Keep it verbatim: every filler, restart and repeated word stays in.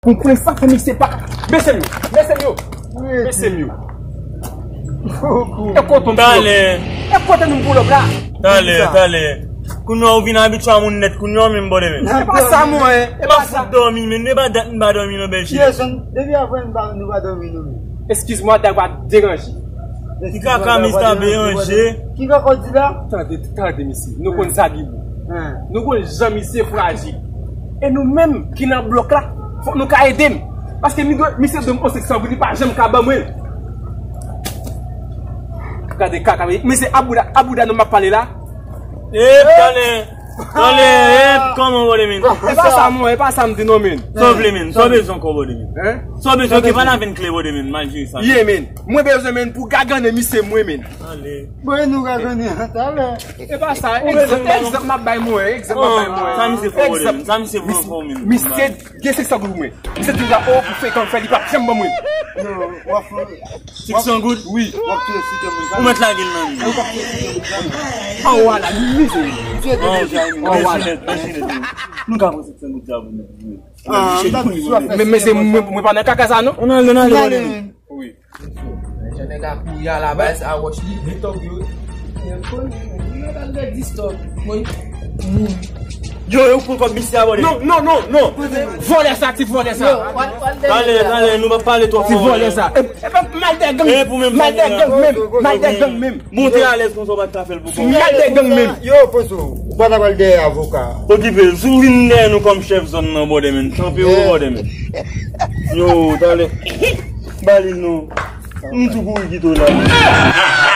Pou m konnen sa fè misye pa ka. Bese m yo, bese m yo, bese m yo. E kote m pulop la? E kote nou pulop la? Talè, talè. Kounye a ou vin abitye a moun nèt kounye a menm bòdè menm. E pa sa mwen, e pa sa. Fout dòmi menm, e pa dat m pa dòmi non bèl chilèt. Depi apre nou pa dòmi nou menm. Eskiz mwen, ta pa deranje. Ki kaka misye ap deranje? Ki kaka w di la? Tande, tande misye. Nou konn sa ki bon. Nou konn jan misye frajil. E nou menm ki nan blòk la, fòk nou ka ede m. Paske mi dwe, misye dwe m on sèk san goud, li pa janm ka ban mwen. Gade kaka, mesye, abouda, abouda nou m ap pale la. E, talè, talè, e, kòman bòdè menm? E pa sa mwen, e pa sa m di non menm. Sa w vle menm? Sa w bezwen ankò bòdè menm? Sa w bezwen? Oke, pa la vin kle bòdè menm, malgre sa. Ye menm. Mwen bezwen menm pou gagane misye mwen menm. Bon, e nou gagane an talè. E pa sa, egzanp, egzanp m ap bay mwen, egzanp m ap bay mwen. Sa misye fè bòdè menm? Sa misye fè menm? Misye gen sèk san goud pou mwen. Misye di la, o, pou frekan fè, li p ap janm ban mwen. Sèk san goud? Wi. W ap touye sèk san goud. Ou mèt lage l nan men. An wala, misye. An wala. Nou ka pran sèk san goud sa pou nou. Men, men se mwen, mwen pa nan kaka sa non. Ann ale, ann ale, ann ale. Wi. Jan nèg la kouri a la baz a wòch li, gen tòg yo. Yo, yo pran kòb misye a bòdè. Non, non, non, non. Vòlè sa, ti vòlè sa. Talè, talè, nou pa pale twò fò. Ti vòlè sa. E pa mal dè gang. Mal dè gang menm. Mal dè gang menm. Bon, te alèz konsa w pa t ka fè l pou kò w. Mal dè gang menm. Yo, pozo, ou pa ta pral dèyè avoka. Okipe l. Si w vin dèyè nou kòm chèf zòn nan bòdè menm, kanpe w bòdè menm. Yo, talè. Ba li non. M tou kouri kite w la.